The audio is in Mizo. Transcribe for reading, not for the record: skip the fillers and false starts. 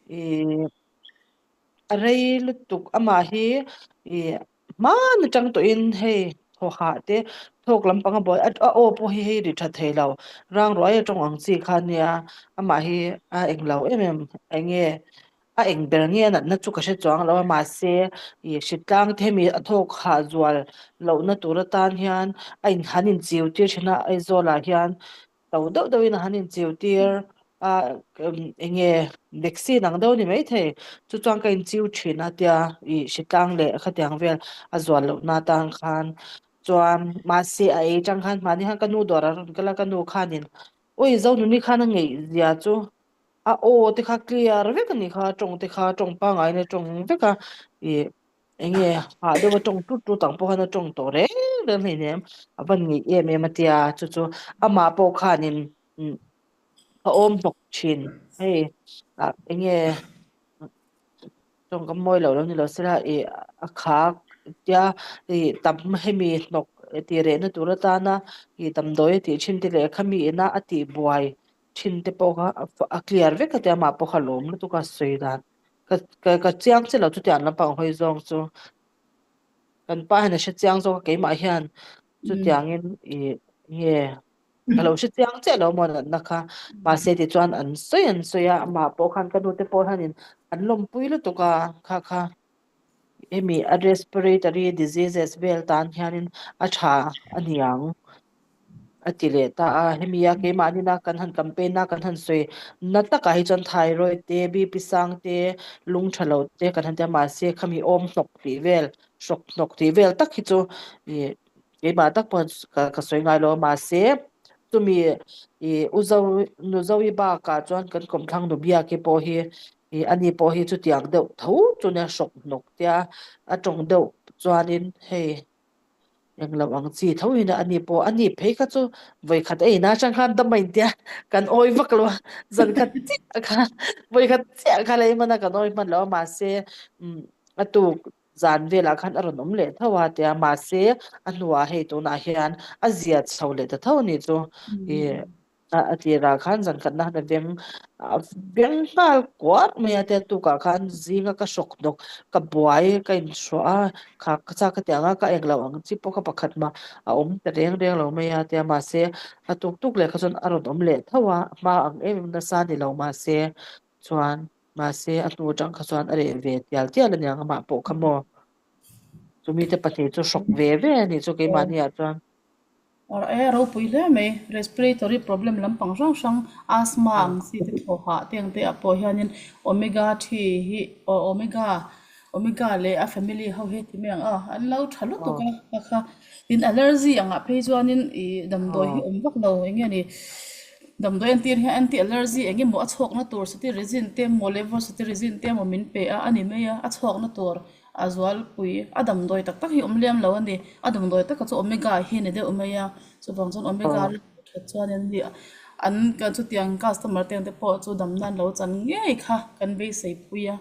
Ih a rei lutuk amah hi ih hman atang tawhin hei thaw hah te thawk lampang a buai a aw pawh hi hei ri tha thei lo rang ruai a tawng ang chi kha ania amah hi a englo em em eng nge a eng ber nge a natna chu ka hre chuang lo a mahse ih hritlang te hemi a thawk hah zual lohna tur atan hian a in han inchiu tir thin a Aizawl ah hian to deuh deuhin a han inchiu tir a eng nge vaccine ang deuh a ni maithei chu chuan ka inchiu thin a tia ih hritlang leh khatiang vel a zual lohna atan khan chuan mahse a ei atang khan mahni khan ka nu dawr a rawn kal a ka nu khanin awi Zonuni khan a ngeih zia chu a aw te kha clear vek a ni kha tawng te kha tawng pangaiin a tawng vek a ih eng nge hah deuh a tawng tut tut ang pawh khan a tawng tawh reng reng hleinem a van ngeih em em a tia chu chu amah pawh khanin a awm hnawk thin hei ah eng nge tawngkam mawi lo lo ni lo sela ih a khak tia ih tam hemi hnawk tih rehna tur atana ih damdawi a tih thin te leh khami ina a tih buai thin te pawh kha a clear vek a tia amah pawh kha lawm lutuk a sawi dan. Ka ka ka chiang che lo chutiang lampang hawi zawng chu kan pa hian a hre chiang zawk a keimah hian chutiangin i nge ka lo hre chiang chiah lo maw natna kha mahse tichuan an sawi an sawi a amah pawh khan ka nute pawh hianin an lawmpui lutuk a kha kha hemi a respiratory diseases vel tan hianin a tha a niang. A ti leh ta a, hemi a keimahni na kan han campaign a kan han sawi na takah hi chuan thyroid te, BP sang te, lung tha lo te kan han ti a, mahse khami awm hnawk tih vel, hrawk hnawk tih vel tak hi chu ih keimah tak pawh ka ka sawi ngai lo a, mahse chumi ih u zo nu Zoe bakah chuan kan kawmthlang nu Biaki pawh hi ih ani pawh hi chutiang deuh tho chu nia hrawk hnawk tia a tawng deuh chuanin hei. Englo ang chi tho in a ni pawh a ni phei kha chu vawi khat a in atang khan dam a intia kan awi vak lo a zan khat chiah kha vawi khat chiah kha lei hman a kan awi hman lo a mahse umm a tuk zan velah khan a rawn awm leh tho a tia mahse a hnuah hei tunah hian a zia chho leh ta tho a nih chu ih. A tirah khan zan khatna khan a veng a veng nghal kuar mai a tia tukah khan zinga ka hrawk hnawk ka buai ka inhruah a kha ka chak ka ti ang a ka eng lo ang chi pawh kha pakhat mah a awm ta reng reng lo mai a tia mahse a tuk tuk leh kha chuan a rawn awm leh tho a hma ang em em nasa ni lo mahse chuan mahse a hnu atang kha chuan a reh ve tial tial a niang amah pawh kha maw chumi te pahnih chu hrawk ve ve a nih chu keimahni ah chuan. E ropui hle mai respiratory problem lampang hrang hrang asthma ang chi te thaw hah te ang te ah pawh hianin omega three hi aw omega omega leh a family ho hi ti mai ang a an lo tha lutuk a kha kha tin allergy angah phei chuanin ih damdawi hi awm vak lo eng nge ni damdawi entir hian anti allergy eng emaw a chhawkna tur cetirizine te emaw levocetirizine te emaw min pe a a ni mai a a chhawkna tur. A zualpui a damdawi tak tak hi awm lem lo a ni. A damdawi taka chu omega hi a ni deuh mai a, chuvang chuan omega la hmuh that chuan an ni an kan chutiang customer te ang te pawh chu damna an lo chan ngei kha kan beisei pui a.